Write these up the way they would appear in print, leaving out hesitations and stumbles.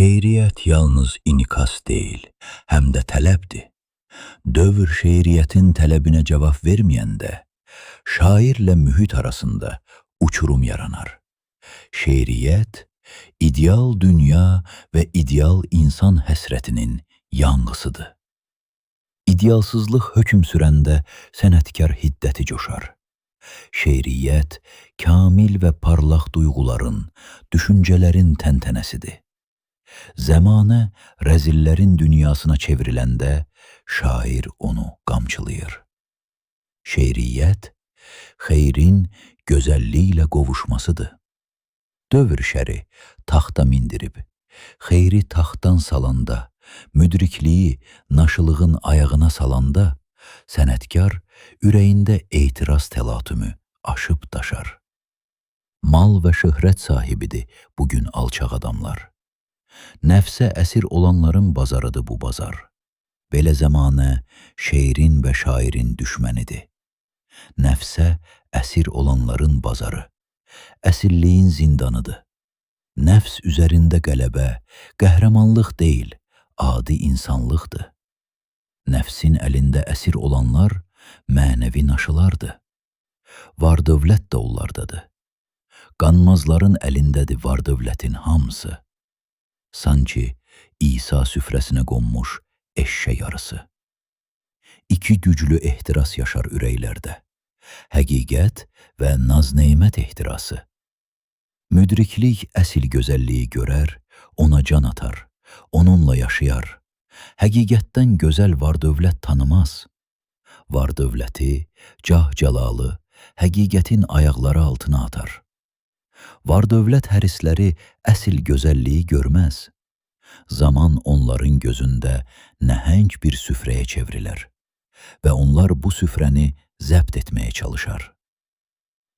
Şeiriyyət yalnız inikas deyil, həm də tələbdir. Dövr şeiriyyətin tələbinə cavab verməyəndə, şairlə mühit arasında uçurum yaranar. Şeiriyyət, ideal dünya və ideal insan həsrətinin yanğısıdır. İdealsızlıq hökm sürəndə sənətkar hiddəti coşar. Şeiriyyət, kamil və parlaq duyğuların, düşüncələrin təntənəsidir. Zəmanə rəzillərin dünyasına çevriləndə şair onu qamçılayır. Şeiriyyət, xeyrin gözəlliklə qovuşmasıdır. Dövr şəri taxta mindirib, xeyri taxtdan salanda, müdrikliyi naşılığın ayağına salanda, sənətkar ürəyində etiraz təlatümü aşıb daşar. Mal və şöhrət sahibidir bugün alçaq adamlar. Nəfsə əsir olanların bazarıdır bu bazar. Belə zəmanə şeirin və şairin düşmənidir. Nəfsə əsir olanların bazarı, əsilliyin zindanıdır. Nəfs üzərində qələbə, qəhrəmanlıq deyil, adi insanlıqdır. Nəfsin əlində əsir olanlar mənəvi naşılardır. Var dövlət də onlardadır. Qanmazların əlindədir var dövlətin hamısı. Sanki İsa süfrəsinə qonmuş eşşək arısı. İki güclü ehtiras yaşar ürəklərdə. Həqiqət və naz-neymət ehtirası. Müdriklik əsil gözəlliyi görər, ona can atar, onunla yaşayar. Həqiqətdən gözəl var-dövlət tanımaz. Var-dövləti, cah-cəlalı həqiqətin ayaqları altına atar. Var-dövlət hərisləri əsil gözəlliyi görməz. Zaman onların gözündə nəhəng bir süfrəyə çevrilər və onlar bu süfrəni zəbt etməyə çalışar.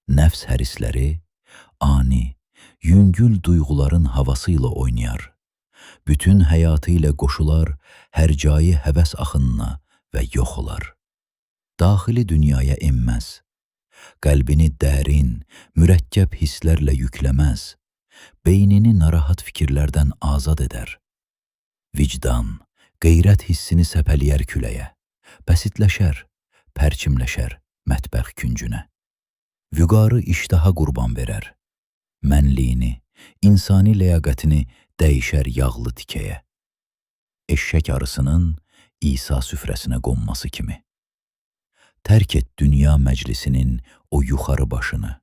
Nəfs hərisləri ani, yüngül duyğuların havası ilə oynayar. Bütün həyatı ilə qoşular hərcayı həvəs axınına və yox olar. Daxili dünyaya enməz. Qəlbini dərin, mürəkkəb hisslərlə yükləməz. Beynini narahat fikirlərdən azad edər. Vicdan, qeyrət hissini səpələyər küləyə. Bəsitləşər, pərçimləşər mətbəx küncünə. Vüqarı iştaha qurban verər. Mənliyini, insani ləyaqətini dəyişər yağlı tikəyə. Eşşək arısının İsa süfrəsinə qonması kimi. Tərk et dünya məclisinin o yuxarı başını.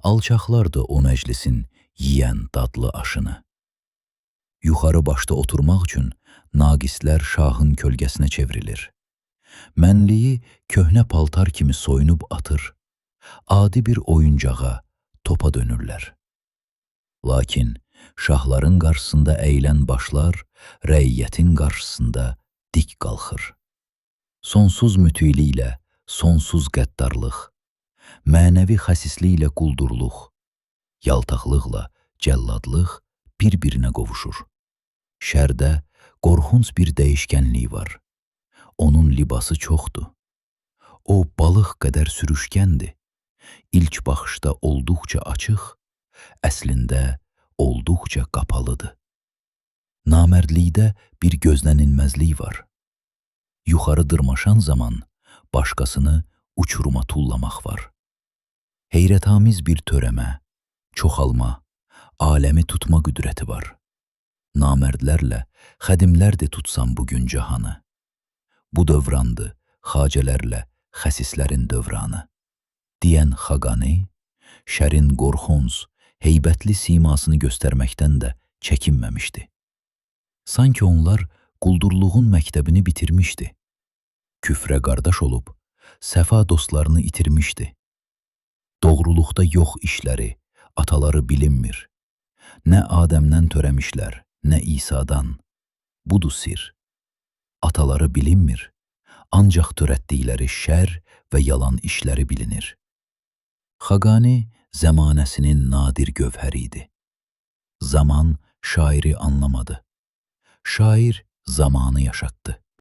Alçaqlardır o məclisin yiyən dadlı aşını. Yuxarı başda oturmaq üçün naqislər şahın kölgəsinə çevrilir. Mənliyi köhnə paltar kimi soyunub atır, adi bir oyuncağa, topa dönürlər. Lakin şahların qarşısında əyilən başlar rəiyyətin qarşısında dik qalxır. Sonsuz mütiliklə sonsuz qəddarlıq, mənəvi xəsisliklə quldurluq, yaltaqlıqla cəlladlıq bir-birinə qovuşur. Şərdə qorxunc bir dəyişkənlik var. Onun libası çoxdur. O balıq qədər sürüşkəndir. İlk baxışda olduqca açıq, əslində olduqca qapalıdır. Namərdlikdə bir gözlənilməzlik var. Yuxarı dırmaşan zaman başqasını uçuruma tullamaq var. Heyrətamiz bir törəmə, çoxalma, aləmi tutma qüdrəti var. Namərdlərlə xədimlər də tutsan bugün cahanı. Bu dövrandır xacələrlə xəsislərin dövranı. Deyən Xaqani, şərin qorxunc, heybətli simasını göstərməkdən də çəkinməmişdi. Sanki onlar quldurluğun məktəbini bitirmişdi. Küfrə qardaş olub, səfa dostlarını itirmişdi. Doğruluqda yox işləri, ataları bilinmir. Nə Adəmdən törəmişlər, nə İsa'dan. Budur sir. Ataları bilinmir, ancaq törətdikləri şər və yalan işləri bilinir. Xaqani zəmanəsinin nadir gövhəri idi. Zaman şairi anlamadı. Şair zamanı yaşatdı.